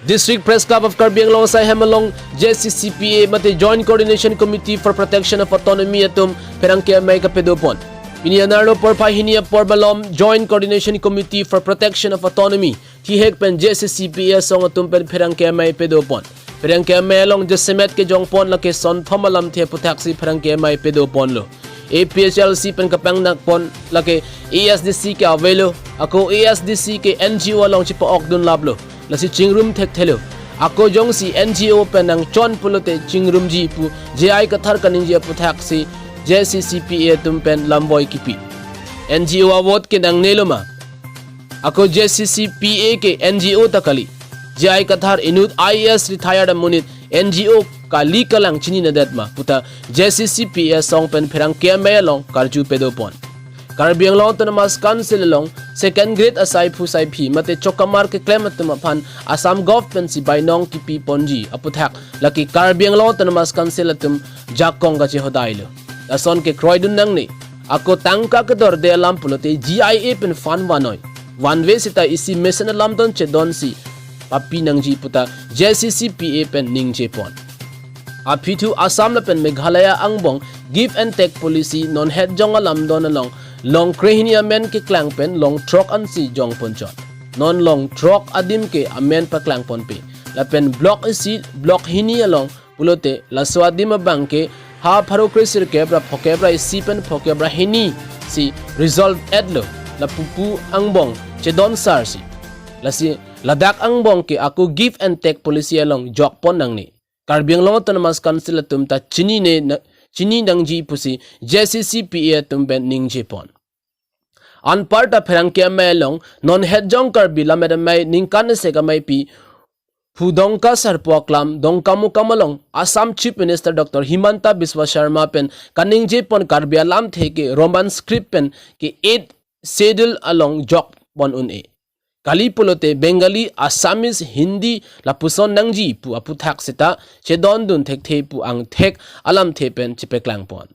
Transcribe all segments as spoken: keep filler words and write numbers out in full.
District Press Club of Karbi Anglong asai hem along J C C P A mate Joint Coordination Committee for Protection of Autonomy atum pherangke amei kapado pon. Pini anerlo porphai hini apor malom Joint Coordination Committee for Protection of Autonomy, thihek pen J C C P A asong atum pen pherangke amei pado pon. Pherangke amei along jasemet kejong pon lake sonthom alamthe aputhaksi pherangke amei pado ponlo. A P H L C pen kapangnak pon lake A S D C ke avelo, ako A S D C ke N G O along chipa-ok dunlaplo. Lasi chingrum thekthelo. Ako jongsi N G O pen nangchon pulote chingrumji pu J I Kathar kaningje aputhaksi J C C P A atum pen lamvoi kipi. N G O a-vote ke nangnelo ma? Ako J C C P A ke N G O ta kali. J I Kathar inut I A S retired amonit N G O kali kalang chininedet ma puta J C C P A asong pen pherangke amei along karju pado pon. Karbi Anglong Autonomous Council along second grade asai phu sai phi mate chokamar keklem atum aphan Assam Gov pensi bainong kipi ponji aputhak lake Karbi Anglong Autonomous Council atum jakong kachehodailo. Lason kekroidun nangne. Ako tangka kedorde alam pulote G I A pen fund vanoi. Vanve seta isi mesen alam don chedonsi papi nangji puta J C C P A pen ningje pon. Aphi thu Assam lapen Meghalaya angbong give and take policy non het jong alam don along long krehini amen keklang pen long throk ansi jong ponchot. Non long throk adim ke amen paklang ponpe. Lapen block isi block hini along pulote laso adim abang ke ha pharo kre sirkep ra phokep ra isi pen phokep ra hini si resolve etlo. Lapupu angbong chedon sar si. Lasi ladak angbong ke ako give and take policy along jok pon nangne. Karbi Anglong Autonomous Council atum ta chinine na, chini nangji pusi J C C P A atum pen ningje pon. Anparta pherangke amei along non het jong Karbi lammet amei ningkan isi amei pi phu Dongka Sarpo aklam Dongkamukam along Assam Chief Minister Doctor Himanta Biswa Sarma pen kaningje pon Karbi alamthe ke Roman script pen ke eighth schedule along jok pon un-e. Kali pulote Bengali, Assamese, Hindi lapuson nangji pu aputhak seta chedondun thekthe pu angthek alamthe pen chepeklang pon.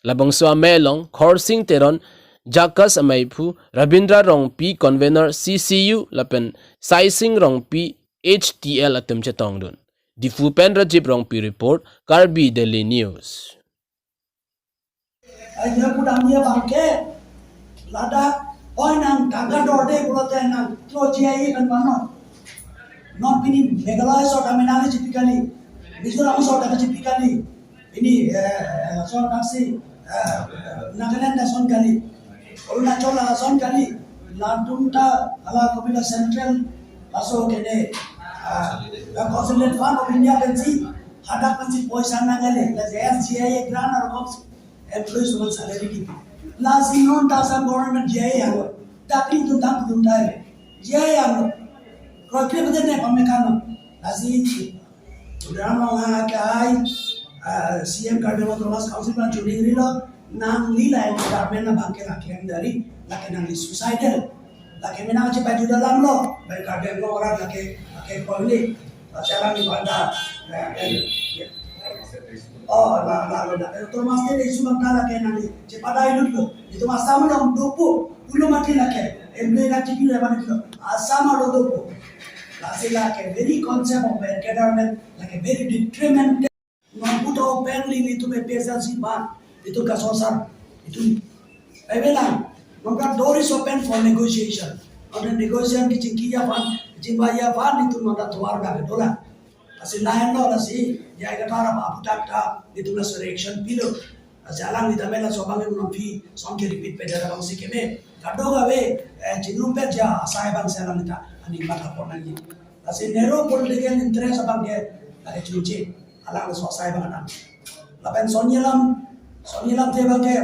Labangso amei along Khorsing Teron, JACAS ameiphu, Rabindra Rongpi, convener C C U, lapen Saising Rongpi, H T L atum chetongdun. Diphu pen Rajiv Rongpi report, Karbi Daily News. Ayo pudam dia bangke ladak oi nang tangka dorde pulote nang tro G I A kan mano. Non pini Meghalaya sota menang chipikali, Mizoram sota chipikali. Pini eh, eh, sota si eh, Nagaland lason kali, Arunachal lason kali. Latum ta hala kopila central laso kene ah, the Consolidate Fund of India pensi hadak pensi poisa nangale la J S G I A grant or cops employees human salary ki. Lasi non ta Assam government G I A halo. Dakri tu tam tu tai. G I A halo. Koi kre bade ne pame kan. Lasi Tuliram Ronghang ke ai ah, C M Karbi Anglong Autonomous Council pen chuning rilo, nangli la government na bangke la claim dari, lake nangli suicidal. Lake menang chepai juda lamlo, bai Karbi Anglong orang lake lake koi ni, lake orang ni banda. Oh, la la la la. Autonomous state issue bangke lake nangli chepadai lutlo. Itum Assam along dopo, pulo mati lake, M L A na T P le bani kilo. Assam along dopo. Lasi lake very concept of bad government, lake very detrimental. Non puto peng ling itum A P H L C ban, itum kasosar, itum. Evelang, non ka door is open for negotiation. Non negotiation kechingki aphan, kechingvai aphan, itum non ka duar dak dolang. Lasi lahenlo lasi, J I Kathar aputhak ta, itum laso reaction pilo. Lasi alanglitum ta mela sobang itum non phi, song ke repeat peda abang si keme. Kadokave, eh, chinum pet ja, asai abang si alanglitum ta, aning bang kapon lagi. Lasi narrow political interest abangke, lake chuchi, alang laso asai abang anam. Lapen Sonyalam, Sonyalamthe abangke,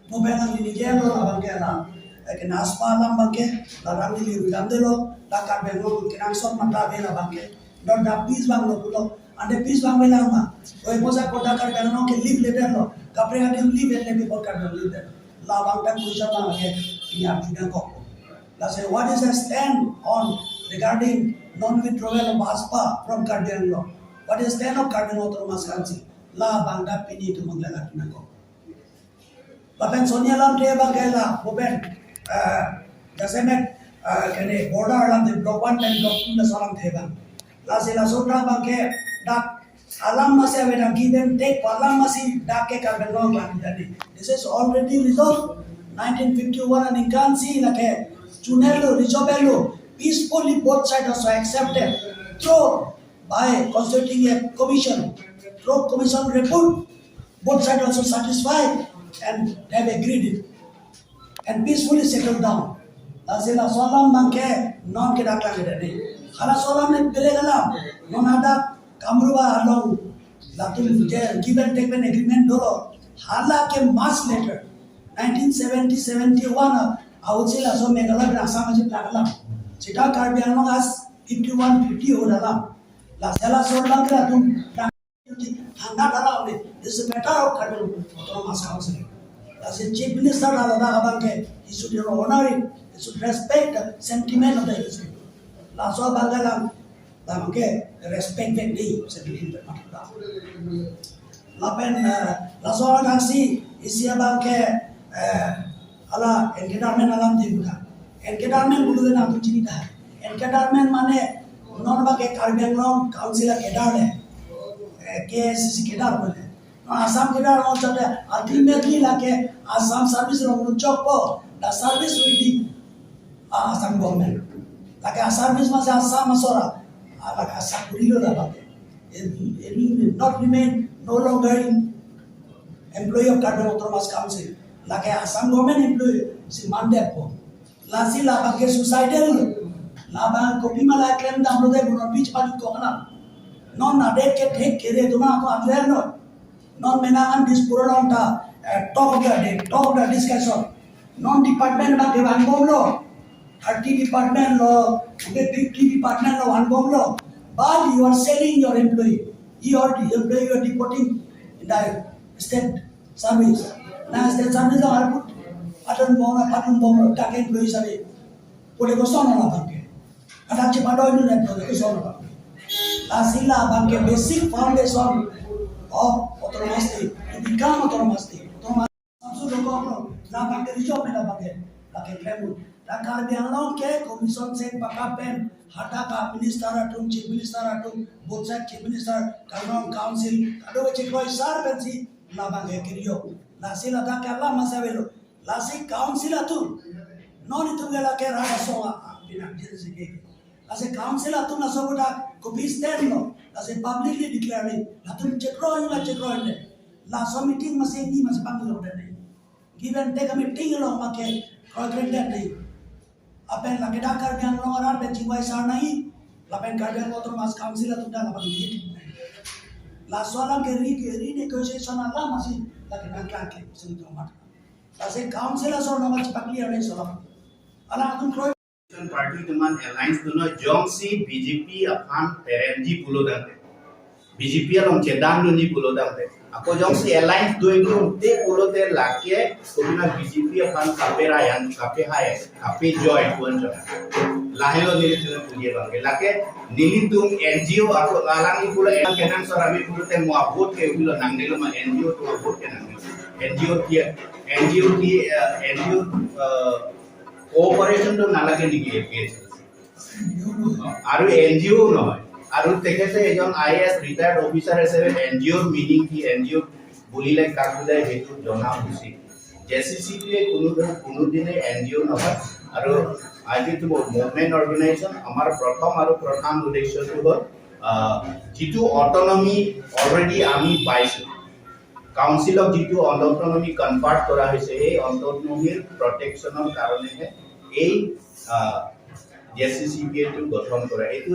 mo benang ini jelo abangke alang. Eke naspa alam abangke, larang ini rudam delo, lakar bengo kenangsot mata bela abangke. Don da peace abang lo pulo, ante peace abang bela ma. Oi posa kota kar benang ke leave letter lo, kapre ake leave letter before kar benang leave letter. Labang ta kusa abangke, ini arjuna kok. Lasi what is the stand on regarding non-withdrawal of BHASPA from Karbi Anglong? What is the stand of Karbi Anglong Autonomous Council? Labang ta pini itum mangla nangkok. Lapen Sonyalamthe abangke la, boben, eh, jasemet, eh, kene border alamthe block one pen block two laso alamthe abang. Lasi laso ta abangke dak alam masi ave, dak give and take alam masi dak ke Karbi Anglong klang tadi. This is already resolved. Nineteen fifty-one aningkan si lake chunelo, resolve lo, peacefully both side also accepted through by constituting a commission, through commission report, both side also satisfied and have agreed it and peacefully settled down. Lasi laso alam abangke non ke dak klang tadi. Halaso alam ne bele alam. Non hadak Kamruwa along latum je give and take pen agreement dolo. Hala ke much later, nineteen seventy seventy-one ahut si laso Meghalaya pen Assam ajit dak alam. Seta Karbi Anglong as fifty-one fifty ahut alam. Lasi laso alam ke latum thangta dala ave. This is a matter of Karbi Anglong Autonomous Council. Lasi Chief Minister dala dak abangke, he should honor it, he should respect the sentiment of the history. Laso abangke alam, abangke respect back di, sentiment back matter. Lapen, eh, laso adak si, isi abangke, eh, ala enkedermen alam di buka. Enkedermen pulote nangtum chini ta. Enkedermen mane non abangke Karbi Anglong Council akedar le. Eh, K A C C kedar mane. Non Assam kedar along chate ultimately lake Assam service along chokpo. The service will be, ah, Assam government. Lake a service masi Assam asor a. Ah, lake Assam kurilo la abangke. It, it will not remain no longer in employee of Karbi Anglong Autonomous Council. Lake Assam government employee si mandetpo. Lasi labang ke suicidal. Labang kopima la klem damlo de buno beach pali kokna. Non adet ke thek kere tuma ko atler no. Non menangan Dispur along ta, eh, talk of the day, talk of the discussion. Non department abangke vangbomlo. Thirty department lo, okay, fifty department lo vangbomlo. But you are selling your employee. Your employee you are deporting in the state service. Na state service lo arput. Patun bomlo, patun bomlo, dak employee service. Pule koson lo abangke. Kadang cepat doy nun employee koson lo abangke. Lasi labang ke basic foundation of autonomous state. To become autonomous state. Autonomous Samsung dokok lo, labang ke resolve mena abangke, abangke klem. La Karbi Anglong ke commission seng pakap pen, hadak a minister atum, chief minister atum, both side chief minister, Karbi Anglong Council, kado ke chiklo isar pensi, labang ke kerio. Lasi ladak ke alam masi avelo. Lasi council atum, non itum ke lake raja songa, a, pinang jil si ke. Lasi council atum laso bodak kopi stand lo, lasi publicly declare ni, latum chekroin la chekroin le. Laso meeting masi ni masi panglo dane. Give and take meeting lo make kroikren dane. Apen lake dak Karbi Anglong arat pen chingvai sar nai, lapen Karbi Anglong Autonomous Council atum dak labang meeting. Laso alam ke re, renegotiation alam masi lake nangklang ke sing tomat. Lasi council asor nama chepakli arni solam. Alam atum kroi. Party teman alliance dunoi jongsi B J P aphan perenji pulo tangte. B J P along chedang dunji pulo tangte. Ako jongsi alliance doi dunte pulote lake, kopina B J P aphan kape rayan, kape hai, kape joy tuan jona. Lahelo nelitum puji abangke. Lake nelitum N G O ako alang pulo en kenang sorami pulote mo vote ke pulo nangdelo ma N G O atum vote ke nangdelo. N G O ke, N G O ke, eh, N G O, eh, cooperation to nalage niki A P H L C. Aru N G O nohoi. Aru tekhete ejon I A S retired officer ase N G O meaning ki N G O bulile kaku dai hetu jona usit. J C C P A kunu, kunu dine N G O nohoi. Aru আজি তো movement organization আমাৰ প্ৰথম আৰু প্ৰধান উদ্দেশ্যটো হ'ল, আহ, যিটো autonomy already আমি পাইছো, কাউন্সিলক যিটো অট'নমি কনফাৰ্ট কৰা হৈছে, এই অট'নমিৰ প্ৰটেকশ্যনৰ কাৰণেহে এই, আহ, জে চি চি পি এটো গঠন কৰা। এইটো